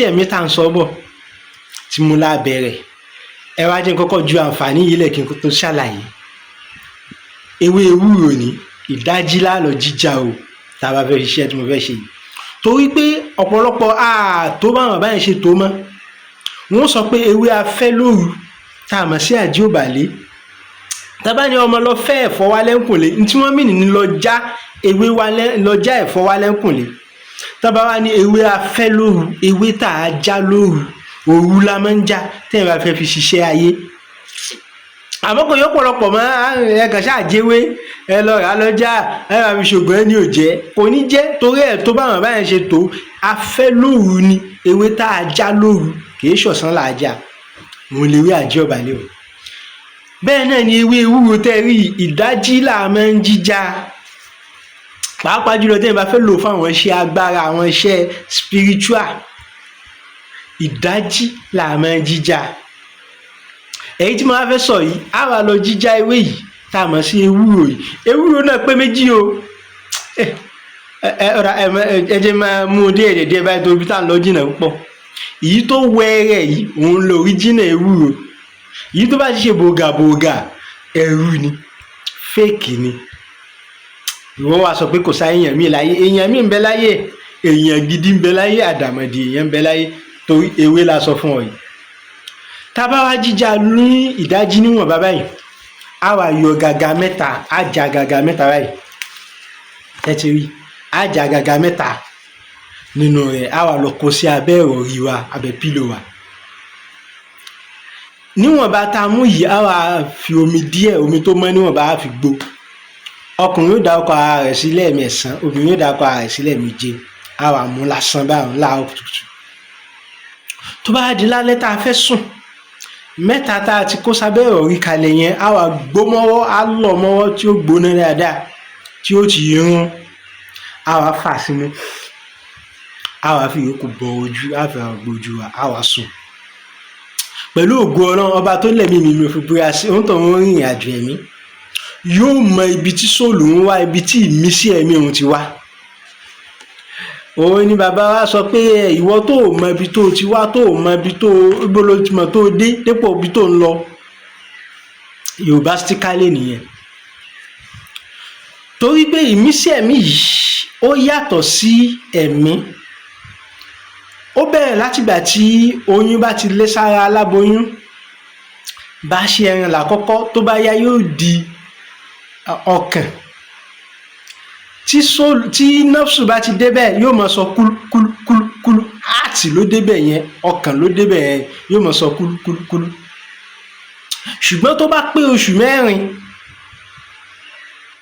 Ẹ̀mí tá à ń sọ bọ̀ tí mo lá bẹ̀rẹ̀, ẹ wá jẹ́ n kọ́kọ́ ju àǹfààní yìí lẹ̀ kí n tó ṣàlàyé. Ewé ewúro ní ìdájí lálọ́ jíjà o, tá a bá fẹ́ ṣiṣẹ́ tí mo fẹ́ ṣe yìí, torí pé ọ̀pọ̀lọpọ̀ ààtó báwọn bàbá yẹn ṣe tó mọ́. Wọ́n sọ pé ewé afẹ́ lóru tá a mọ̀ sí àjí òbàlé. Tábà ní ọmọ lọ fẹ́ ẹ̀fọ́ wá lẹ́ńkùnlé, ní tí wọ́n mìíní ní lọ já ewé wá, lọ já ẹ̀fọ́ wá lẹ́ńkùnlé. Tábà wá ní ewé afẹ́ lóru, ewé tá a já lóru, òru la máa ń já téèyàn bá fẹ́ fi ṣiṣẹ́ ayé. Àmọ́ kò yọ pọ̀lọpọ̀ mọ́. Ẹ kàn ṣáà jẹ́wé, ẹ lọ rà á lọ́jà, ẹ máa fi ṣògùn, ẹ ní ò jẹ́, kò ní jẹ́, torí ẹ̀ tó báwọn báyẹn ṣe tó. Afẹ́ lóru ni ewé tá a já lóru, kì í ṣọ̀sán là á já. Òun lè wé àjẹ́ ọ̀bàlẹ̀ o. Bẹ́ẹ̀ náà ni ewé ewúro tẹ́ rí, ìdájí là máa ń jíjà, pàápàá jùlọ téèyàn bá fẹ́ lò fún àwọn iṣẹ́ agbára, àwọn iṣẹ́ spiritual, ìdájí là máa ń jíjà. Èyí tí mo wá fẹ́ sọ yìí, á wà lọ jíjá ewé yìí tá a mọ̀ sí ewúro yìí. Ewúro náà pé méjì o. Ẹ ẹ ọ̀rà, ẹ jẹ́ máa mú un díẹ̀ díẹ̀ báyìí, torí tá à ń lọ jìnnà púpọ̀. Èyí tó wẹ́rẹ́ yìí, òun lò original ewúro. Èyí tó bá ti ṣe bògàbògà, ẹrú ni, fake ni. Ìwọ wá sọ pé kò sáyé èèyàn míì láyé. Èèyàn míì ń bẹ láyé, èèyàn gidi ń bẹ láyé, àdàmọ̀dì èèyàn ń bẹ láyé, torí ewé la sọ fún ọ yìí. Tá a bá wá jíjà ní ìdájí níwọ̀n bàbá yìí, á wá yọ gàgà mẹ́ta, á já gàgà mẹ́ta báyìí. Ẹ ti rí, á já gàgà mẹ́ta nínú rẹ̀, á wá lọ kó sí abẹ́ ìrọ̀rí wa, abẹ́ pillow wa. Níwọ̀nba tá a mú yìí, á wá fi omi díẹ̀, omi tó mọ́ níwọ̀nba, á fi gbó. Ọkùnrin yóò dá ọkọ ara rẹ̀ sí lẹ́ẹ̀mẹsàn, obìnrin yóò dá ọkọ ara rẹ̀ sí lẹ́ẹ̀méje. Á wá mú lásán báwọn láàárọ̀ kùtùkùtù. Tó bá di lálẹ́ tá a fẹ́ sùn, mẹ́ta tá a ti kó sábẹ́ ìrọ̀rí kalẹ̀ yẹn, á wá gbó mọ́wọ́, á lọ̀ mọ́wọ́ tí ó gbóná dáadáa, tí ó ti rún, á wá fà sínú, á wá fi ìyókù bọ ojú, á fi àwọn gbójú wa, á wá sùn. Pẹ̀lú ògo Ọlọ́run ọba tó lẹ̀mí mi, mi ò fi búra sí òun tó ń rìnrìn àjò ẹ̀mí, yóò mọ ibi tí soul ń wá, ibi tí ìmísí ẹ̀mí òun ti wá. Òun ni bàbá wa sọ pé ìwọ tó o mọ ibi tó o ti wá, tó o mọ ibi tó o gbolo ti mọ tó o dé dépò ibi tó ń lọ. Yorùbá stíkálẹ̀ nìyẹn, torí pé ìmísí ẹ̀mí yìí, ó yàtọ̀ sí ẹ̀mí. Ó bẹ̀rẹ̀ látìgbà tí oyún bá ti lé sára aláboyún. Bá ṣe ẹran làkọ́kọ́, tó bá yá, yóò di ọkàn. Tí soul, tí nọ́fṣù bá ti débẹ̀, yóò máa sọ kúlú kúlú kúlú kúlú. Heart ló débẹ̀ yẹn, ọkàn ló débẹ̀ yẹn, yóò máa sọ kúlú kúlú kúlú. Ṣùgbọ́n tó bá pé oṣù 4,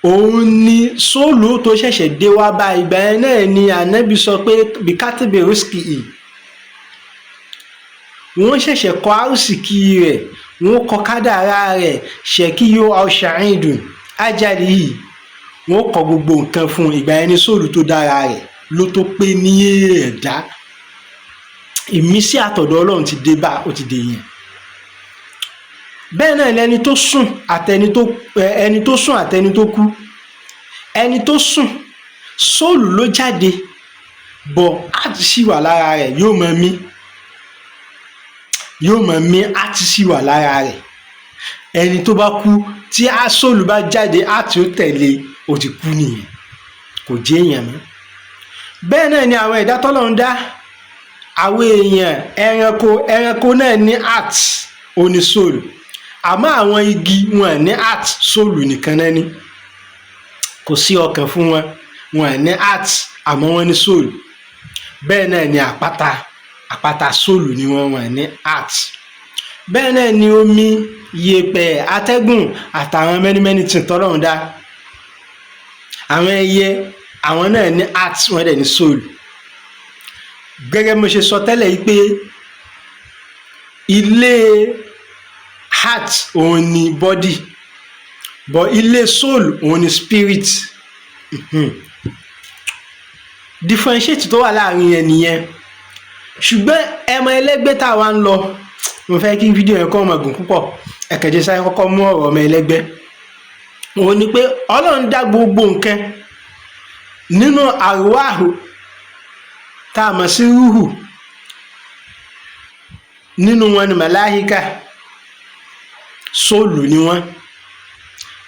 òun ni soul tó ṣẹ̀ṣẹ̀ dé wá bá. Ìgbà yẹn náà ni Ànábì sọ pé بكتب رزقه, wọ́n ṣẹ̀ṣẹ̀ kọ àrùsìkí rẹ̀, wọ́n kọ kádàrá rẹ̀, شقي أو سعيد أجله, wọ́n kọ gbogbo nǹkan fún un. Ìgbà yẹn ni soul tó dára rẹ̀ ló tó pé ní ẹ̀dá. Ìmísí àtọ̀dọ̀ Ọlọ́run ti dé bá, ó ti dè yẹn. Bẹ́ẹ̀ náà lẹni tó sùn àtẹni tó ẹni tó sùn àtẹni tó kú. Ẹni tó sùn, soul ló jáde bọ̀, heart sì wà lára rẹ̀, yóò máa mí, yóò máa mí, heart sì wà lára rẹ̀. Ẹni tó bá kú, tí soul bá jáde, heart ó tẹ̀lé, ó ti kú nìyẹn, kò jẹ́ èèyàn mọ́. Bẹ́ẹ̀ náà ni àwọn ẹ̀dá tọ́lọ́run dá, àwọn èèyàn, ẹranko. Ẹranko náà ní heart, ó ní soul, àmọ́ àwọn igi wọn ní heart, soul nìkan náà ní. Kò sí ọkàn fún wọn, wọn ní heart, àmọ́ wọ́n ní soul. Bẹ́ẹ̀ náà ni àpáta. Àpáta, soul ni wọ́n, wọ́n ní heart. Bẹ́ẹ̀ náà ni omi, yèèpẹ̀, atẹ́gùn àtàwọn many many things tọ́lọ́run dá. Àwọn ẹyẹ, àwọn náà ní heart, wọ́n dẹ̀ ní soul. Gẹ́gẹ́ bí mo ṣe sọ tẹ́lẹ̀ yìí pé ilé heart òun ni body, but ilé soul òun ni spirit. Differentiate tó wà láàrin yẹn nìyẹn. Ṣùgbọ́n ẹmọ ẹlẹ́gbẹ́ tá a wá ń lọ, mo fẹ́ kí fídíò yẹn kọ́ ọmọ gùn púpọ̀. Ẹ̀kẹ́jẹ́ sáré kọ́kọ́ mú ọ̀rọ̀ ọmọ ẹlẹ́gbẹ́. Òun ni pé Ọlọ́run dá gbogbo nǹkan nínú أرواح tá a mọ̀ sí rúhù. Nínú wọn ni màláhíkà, soul ni wọ́n,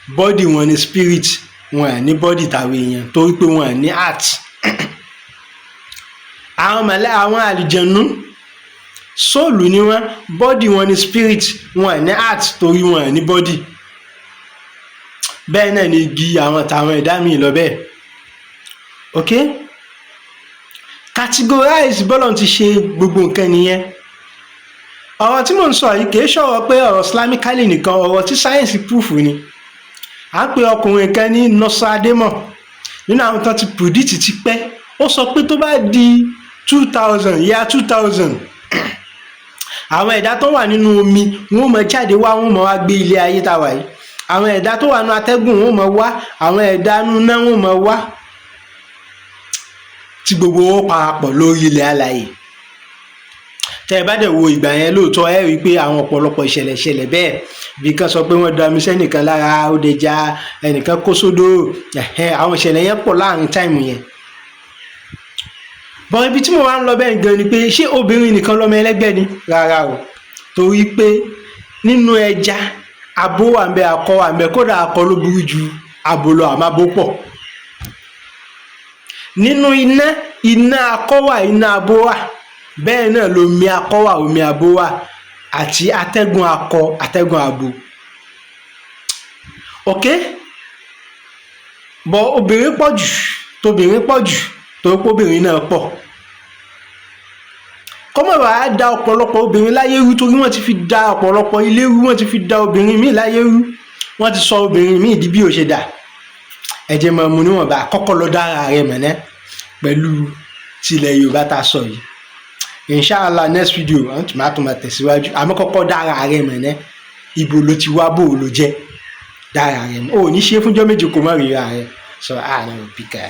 body wọn ni spirit. Wọn à ní body tàwọn èèyàn torí pé wọn à ní heart. Àwọn màlá, àwọn àlìjẹ̀nú, soul ni wọ́n, body wọn ni spirit. Wọn à ní heart torí wọn à ní body. Bẹ́ẹ̀ náà ni igi, àwọn tàwọn ẹ̀dá míì lọ bẹ́ẹ̀. Ok, categorize bọ́lọ̀ ti ṣe gbogbo nǹkan nìyẹn. Ọ̀rọ̀ tí mò ń sọ yìí kìí ṣọ̀rọ̀ pé ọ̀rọ̀ islamically nìkan, ọ̀rọ̀ tí sáyẹ́ǹsì proof ni. À ń pe ọkùnrin kan ní Nostradamus, nínú àwọn tó ti predict ti pẹ́. Ó sọ pé tó bá di 2000, year 2000, àwọn ẹ̀dá tó wà nínú omi, wọn ó máa jáde wá, wọn ó máa wá gbé ilé ayé tá a wà yìí. Àwọn ẹ̀dá tó wà nínú atẹ́gùn, wọn ó máa wá. Àwọn ẹ̀dá nínú iná, wọn ó máa wá, tí gbogbo wọn parapọ̀ lórí ilẹ̀ alàyè. Tẹ́ ẹ bá dẹ̀ wo ìgbà yẹn lóòótọ́, ẹ rí i pé àwọn ọ̀pọ̀lọpọ̀ ìṣẹ̀lẹ̀ ṣẹlẹ̀ bẹ́ẹ̀, bí kan sọ pé wọ́n da omi sẹ́nìkan lára, ó dẹja, ẹnìkan kó sódò. Àwọn ìṣẹ̀lẹ̀ yẹn pọ̀ láàrin time yẹn. Bọ̀ ibi tí mo wá ń lọ bẹ́ẹ̀ gan ni pé, ṣé obìnrin nìkan lọ́mọ ẹlẹ́gbẹ́ ni? Rárá o, torí pé nínú ẹja, abo wà ń bẹ, akọ wà ń bẹ. Kódà akọ ló burú ju abo lọ, àmọ́ abo pọ̀. Nínú iná, iná akọ wà, iná abo wà. Bẹ́ẹ̀ náà lomi akọ wà, omi abo wà, àti atẹ́gùn akọ, atẹ́gùn abo. Ok, bọ̀ obìnrin pọ̀ jù, tóbìnrin pọ̀ jù, torí pé obìnrin náà pọ̀. Kọ́mọ̀ wàá da ọ̀pọ̀lọpọ̀ obìnrin láyé rú, torí wọ́n ti fi da ọ̀pọ̀lọpọ̀ ilé rú, wọ́n ti fi da obìnrin míì láyé rú, wọ́n ti sọ obìnrin míì di bí ó ṣe dà. Ẹ jẹ́ máa mú níwọ̀nba. Kọ́kọ́ lọ dára rẹ mọ̀ ná pẹ̀lú tilẹ̀ Yorùbá tá a sọ yìí. Inshallah, next video àwọn tí màá tún máa tẹ̀síwájú. Àmọ́ kọ́kọ́ dára rẹ mọ̀ ná. Ibo ló ti wá, bó ló jẹ́, dára rẹ mọ̀. O ò ní ṣe fúnjọ́ 7 kó má ríra rẹ. Sọ ààrẹ òbí ká.